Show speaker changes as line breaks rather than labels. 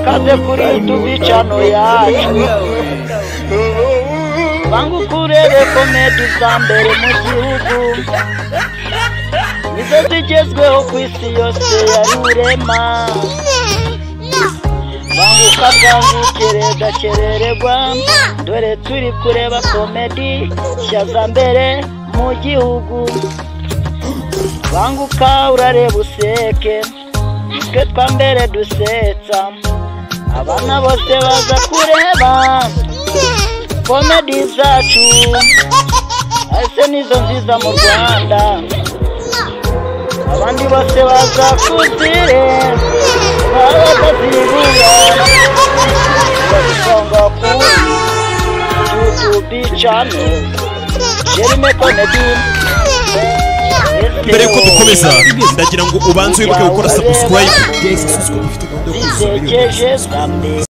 Kaze kuri YouTube channel yacu, banguka urebe comedy za mbere mu gihugu, nizo zigezweho ku isi yose ya rurema. Banguka bwangukere gakerererwa, dore turi kureba comedy nshya za mbere mu gihugu. Banguka urareba useke, nitwe twa mbere dusetsa, abana bose baza kureba comedy zacu, ese nizo nziza mu Rwanda, abandi bose baza kuzireba bakazibura. Bazisanga kuri YouTube channel Jeremy Comedy.
Mbere yuko dukomeza, ndagira ngo ubanze wibuke gukora subscribe.
Zisekeje za mbere.